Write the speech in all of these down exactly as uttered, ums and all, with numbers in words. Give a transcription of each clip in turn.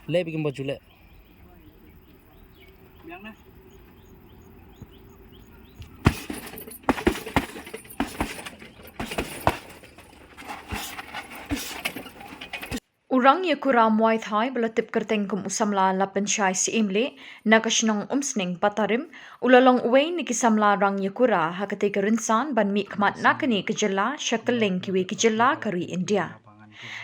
Leh bikin baju leh. U Rangyakura Muay Thai ba la tip kyrteng kum u samla Lapynshai Syiemlieh na ka shnong Umsning Batarim, u la long uwei na ki samla Rangyakura ha katei ka rynsan ban mihkhmat na kane ka jylla sha kylleng kiwei ki jylla ka ri India.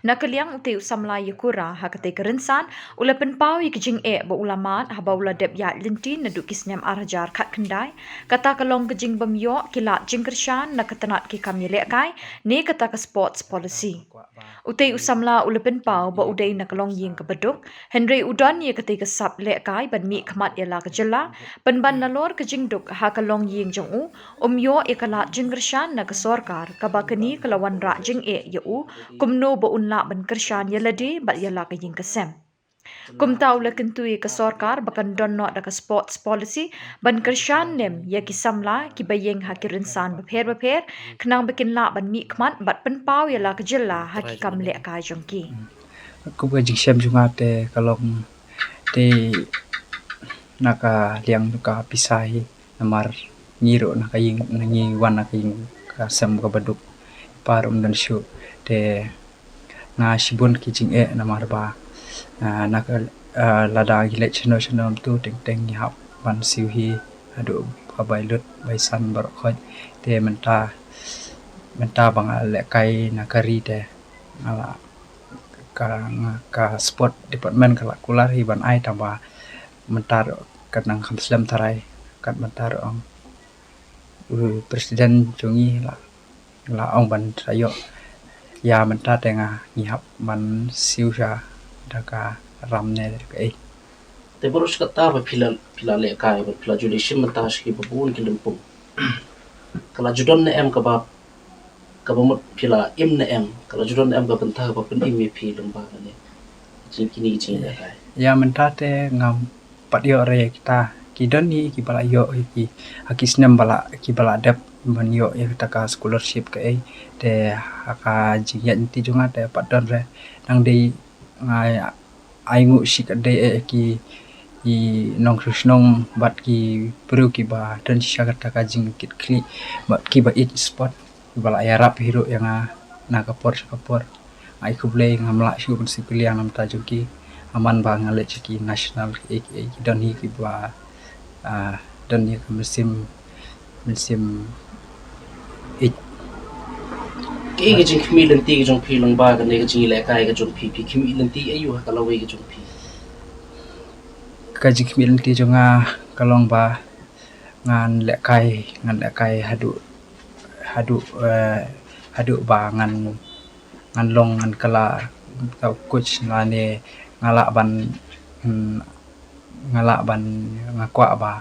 Na ka liang utei u samla Yakura ha katei ka rynsan, u la pynpaw ïa ka jingeh ba u la mad haba u la dep ïaid lynti naduh ki snem ar hajar khatkhyndai, kata ka long ka jingbym ïoh ki lad jingkyrshan na ka tnat ki kam ïalehkai ne kata ka sports policy. Utei u samla u la pynpaw ba u dei na ka longïing kaba duk, hynrei u don ïa katei ka sap lehkai ban mihkhmat ïa la ka jylla, pynban nalor ka jingduk ha ka longïing jong u, um ïoh ïa ka lad jingkyrshan na ka sorkar, kaba kane ka la wanrah jingeh ïa u kumno ba un lah ban kyrshan ïa lade bad ïa la ka ïing ka sem. Kumta u la kyntu ïa ka sorkar ba kan don noh da ka sports policy ban kyrshan lem ïa ki samla kiba ïeng ha ki rynsan bapher bapher, khnang ba kin lah ban mihkhmat bad pynpaw ïa la ka jylla ha ki kam lehkai jong ki. Kum ka jingshem jong nga te ka long te na ka liang jong ka pisa hi, namar ngi ruh na ka ïing, na ngi wan na ka ïing ka sem kaba duk, pa ruh um don shuh. Te nga shibun ki jingeh namar ba, ah, na ka, ah, lada ngi leit shano shano tu teng teng ngi hap ban siew hi haduh ka bai lut bai san baroh khoit. Te mynta, mynta ba nga lehkai na ka ri te nga la, ka, nga, ka sport department ka la kular hi ban ai, tangba mynta ruh ka nang kham slem tharai, kat mynta ruh ong u president jong ngi la, la ong ban sa ïoh. Ïa mynta te nga ngi hap ban siew sha da ka ram ne da kaei. Te baroh shi katta ba phi la, phi la lehkai ba phi la ju leit shim mynta sha kiba bun ki lympung, ka la ju don ne em kaba, kaba mut phi la im ne em, ka la ju don ne em ka bynta kaba pynim ïa phi lyngba kane, jing kine ki jinglehkai? Ïa mynta te ngam pat ïoh re ïa kita. Ki don hi kiba la ïoh ïa ki ha ki snem ba la, kiba la dep ban ïoh ïa kita ka scholarship kaei. Te ha ka jingïaid lynti jong nga te pat don re. Nang dei nga ai nguh shi katdei eh ki, ki nongshong shnong bad ki briew kiba don shisha kata ka jingkitkhlieh bad kiba ïeit sport, kiba la ïarap hi ruh ïa nga na ka por sha ka por. Ai khublei, ngam lah shuh ban sngewphylla na ka bynta jong ki. Amman ba nga leit sha ki national, ki, ki, ki don hi kiba, ah, don hi ka mynsiem, mynsiem ïeit. Kaei ka jingkhmih lynti ka jong phi lyngba kane ka jingïalehkai ka jong phi, phi khmih lynti aïu ha ka lawei ka jong phi? Ka jingkhmih lynti jong nga ka long ba ngan lehkai, ngan lehkai haduh, haduh, eh, haduh ba ngan, ngan long, ngan kylla tau coach lane nga lah ban, mm, nga lah ban, nga kwah ba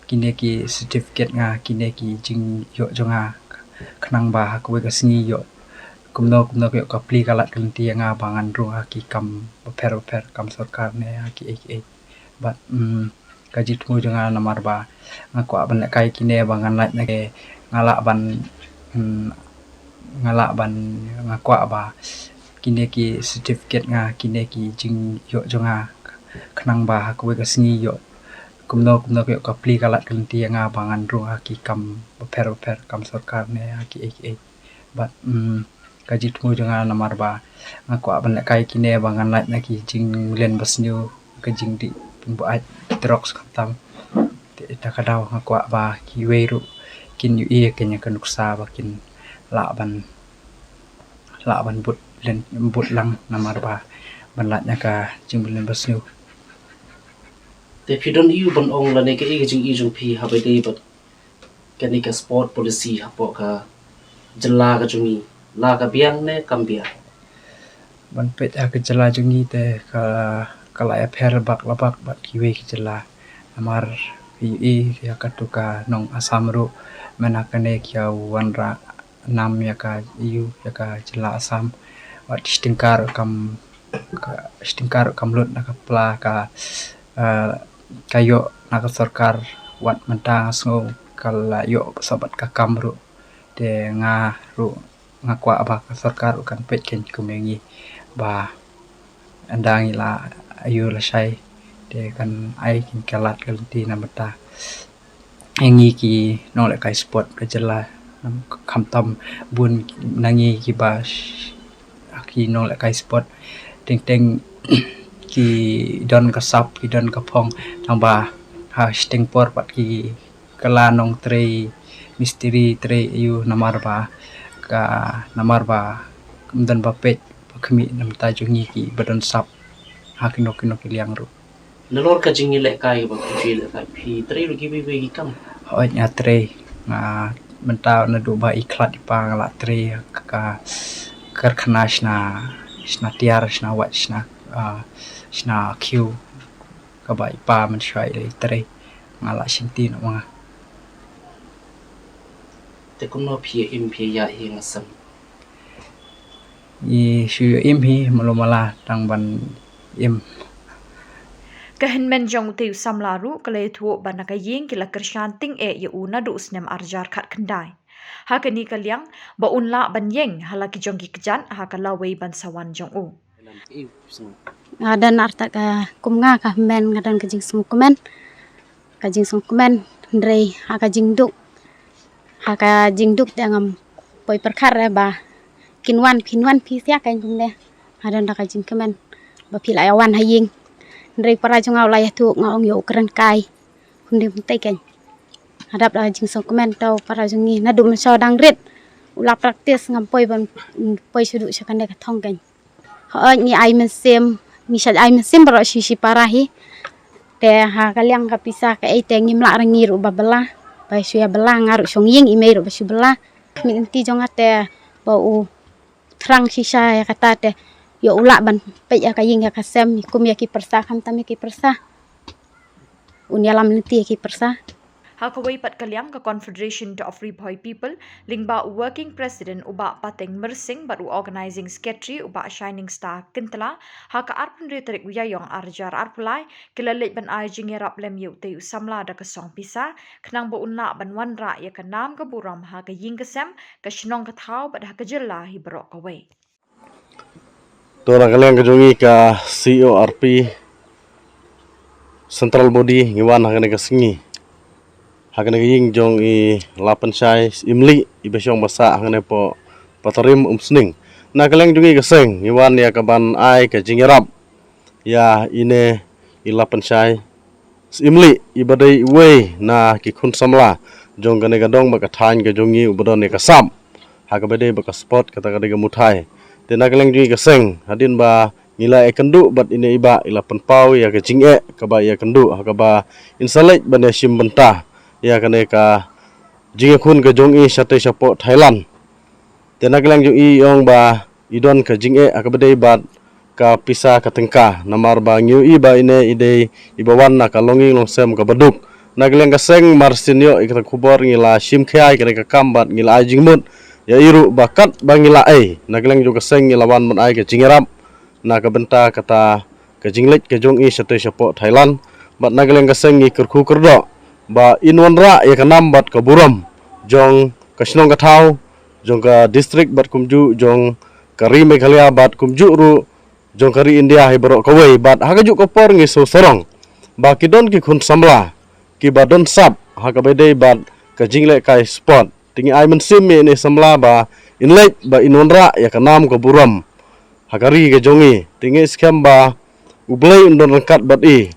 kine ki certificate nga, kine ki jingïoh jong nga, khnang ba ha kawei ka sngi ïoh kumno kumno ka ïoh ka plie ka lad ka lynti ïa nga ba ngan rung ha ki kam bapher bapher, kam sorkar ne ha kiei kiei. Bad, mm, ka jingthmu jong nga namar ba nga kwah ban lehkai kine ba ngan lait na ki, nga lah ban, mm, nga lah ban, nga kwah ba kine ki certificate nga, kine ki jingïoh jong nga, khnang ba ha kawei ka sngi ïoh kumno kumno ka ïoh ka plie ka lad ka lynti ïa nga ba ngan rung ha ki kam bapher bapher, kam sorkar ne ha kiei kiei. Bad, mm, ka jingthmu jong nga namar ba nga kwah ban lehkai kine ba ngan lait na ki jingmlien basniew, ka jingdih pynbuaid drugs khamtam. Te ita ka daw nga kwah ba kiwei ruh kin ïohi ïa kane ka nuksa ba kin lah ban, lah ban bud len, bud lang namar ba ban lait na ka jingmlien basniew. Te phi don aïu ban ong lane kaei ka jingïohi jong phi haba ïadei bad kane ka sport policy hapoh ka jylla ka jong ngi, la ka biang ne kam biang? Ban peit ha ka jylla jong ngi te ka, ka la ïapher bak la bak bad kiwei ki jylla. Namar phi ïohi ïa katu ka nong Assam ruh mynta kane ki ïa wanrah nam ïa ka ïu ïa ka jylla Assam. Wat shi tyngka ruh kam, ka shi tyngka ruh kam lut na ka pla ka, eh, ka ïoh na ka sorkar. Wat mynta nga sngew ka la ïoh sa bad ka kam ruh. Te nga ruh nga kwah ba ka sorkar ruh kan peit kein kum ïa ngi ba ynda ngi la, Ayu lashai te kan ai kin kylla ka lynti na mynta. Ïa ngi ki nonglehkai sport ka jylla, khamtam bun na ngi kiba sh-, ki nonglehkai sport teng teng ki don ka sap, ki don ka phong, tangba ha shiteng por pat ki kylla nongtrei mistri trei ayu namar ba ka, namar ba ym don ba peit ba khmih na bynta jong ngi kiba don sap ha kino kino ki liang ruh. Nalor ka jingïalehkai ba phi lehkai, phi trei ruh kiwei kiwei ki kam? Hooid, nga trei. Nga mynta naduh ba i khlad i pa nga la trei ka karkhana shna, shna tiar, shna wait, shna, ah, shna khiew, kaba i pa mynshuwa i la trei. Nga la shimti noh ma nga. Te kumno phi ïa im phi ïa ïa nga sem? I shu ïa im hi, malu mala tang ban im. Ka hynmen jong utei u samla ruh ka la ïathuh ba na ka ïing ki la kyrshan tyngeh ïa u naduh u snem arhajar khatkhyndai. Ha kane ka liang ba un lah ban ïeng ha la ki jong ki kjat ha ka lawei ban sa wan jong u. Nga don artat ka kum nga ka hynmen, nga don ka jingsngewkmen, ka jingsngewkmen, hynrei ha ka jingduk, ha ka jingduk te ngam poi pyrkhat re ba kin wan, phin wan phi sia, kan kumne. Nga don da ka jingkmen ba phi la ïa wan ha ïing. Hynrei para jong nga u la ïathuh, nga ong ïa u kren kai. Kumne mynta kan. Nga dap da ka jingsngewkmen, to para jong ngi naduh mynshuwa dang rit u la practice, ngam poi ban poi shuh sha kane ka thong kan. Hooid, ngi ai mynsiem, ngi shait ai mynsiem baroh shi shi para hi. Te ha ka liang ka pisa kaei te ngim lah ra ngi ruh ba bylla, ba shu ïa bylla, nga ruh shong ïing, i mei ruh ba shu bylla. Khmih lynti jong nga te ba u thrang shisha ïa kata te ïoh u lah ban peit ïa ka ïing ïa ka sem, kum ïa ki pyrsa, khamtam ïa ki pyrsa. Un ïalam lynti ïa ki pyrsa. Ha kawei pat ka liang, ka Confederation of Ri Bhoi People, lyngba u Working President u Bah Pateng Myrsing bad u Organizing Secretary u Bah Shining Star Kyntla, ha ka arphew hynriew tarik u Ïaïong arhajar arphew lai, ki la leit ban ai jingïarap lem ïa utei u samla da ka song pisa, khnang ba un lah ban wanrah ïa ka nam ka burom ha ka ïing ka sem, ka shnong ka thaw bad ha ka jylla hi baroh kawei. To, na ka liang ka jong ngi ka C O R P Central Body, ngi wan ha kane ka sngi ha kane ka ïing jong i Lapynshai Syiemlieh, iba shong ba sah ha kane hapoh Patarim Umsning. Na ka liang jong ngi ka seng, ngi wan ïa ka ban ai ka jingïarap ïa ine i Lapynshai Syiemlieh, iba dei iwei na ki khun samla jong kane ka dong bad ka thaiñ ka jong ngi, uba don ïa ka sap ha kaba dei bad ka sport, kata ka dei ka muthai. Te na ka liang jong ngi ka seng, hadien ba ngi la ïakynduh bad ine i bah, i la pynpaw ïa ka jingeh kaba i ïakynduh ha kaba in sa leit ban ïashim bynta ïa kane ka jingïakhun ka jong i shatei shapoh Thailand. Te na ka liang jong i, i ong ba i don ka jingeh ha kaba dei bad ka pisa ka tyngka, namar ba ngi ïohi ba ine i dei iba wan na ka longïing longsem kaba duk. Na ka liang ka seng, mar sien ïoh ïa kata ka khubor, ngi la shim khia ïa kane ka kam bad ngi la ai jingmut ïa i ruh ba katba ngi la ei, na ka liang jong ka seng ngi la wan ban ai ka jingïarap na ka bynta kata ka jingleit ka jong i shatei shapoh Thailand. Bad na ka liang ka seng ngi kyrkhu kyrdoh ba in wanrah ïa ka nam bad ka burom jong ka shnong ka thaw, jong ka district bad kumjuh jong ka ri Meghalaya bad kumjuh ruh jong ka ri India hi baroh kawei. Bad ha kajuh ka por ngi sngewsarong ba ki don ki khun samla kiba don sap ha kaba dei bad ka jinglehkai sport. Te ngi ai mynsiem ïa ine i samla ba in leit ba in wanrah ïa ka nam ka burom ha ka ri ka jong i. Te ngi skhem ba U Blei un don ryngkat bad i,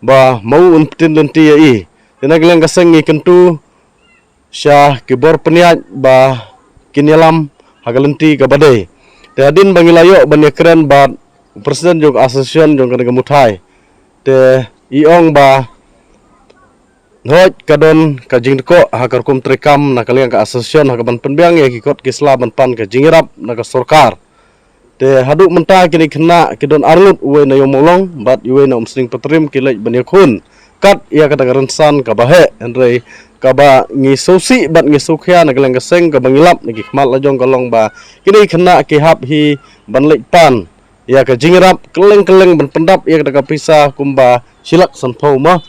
ba ma u un pyntin lynti ïa i. Te na ka liang ka seng ngi kyntu sha ki bor pynïaid ba kin ïalam ha ka lynti kaba dei. Te hadien ba ngi la ïoh ban ïakren bad u president jong ka association jong kane ka muthai, te i ong ba hooid ka don ka jingdkoh ha ka rukom treikam na ka liang ka association ha kaban pynbiang ïa ki kot ki sla ban pan ka jingïarap na ka sorkar. Te haduh mynta kine ki khynnah ki don arngut, uwei na Ïewmawlong bad uwei na Umsning Patarim, ki leit ban ïakhun kat ïa kata ka rynsan kaba heh. Hynrei kaba ngi sngewsih bad ngi sngewkhia na ka liang ka seng, kaba ngi lap na ki khmat la jong ka long ba kine ki khynnah ki hap hi ban leit pan ïa ka jingïarap kylleng kylleng ban pyndap ïa kata ka pisa kumba shi lak sanphew mo.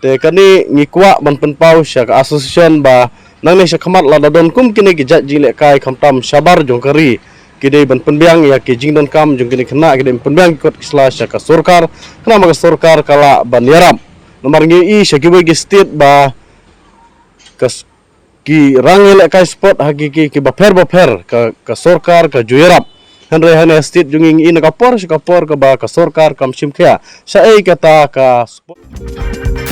Te kane ngi kwah ban pynpaw sha ka association ba nangne sha khmat lada don kum kine ki jait jinglehkai khamtam shabar jong ka ri, ki dei ban pynbiang ïa ki jingdonkam jong kine ki khynnah, ki dei ban pynbiang ki kot ki sla sha ka sorkar, khnang ba ka sorkar ka lah ban ïarap. Namar ngi i sha kiwei ki state ba ka s- ki rang ïalehkai sport ha ki ki ki bapher bapher ka ka sorkar ka ju ïarap. Hynrei ha kane ka state jong ngi ngi i na ka por sha ka por kaba ka sorkar kam shim khia shaei kata ka sport.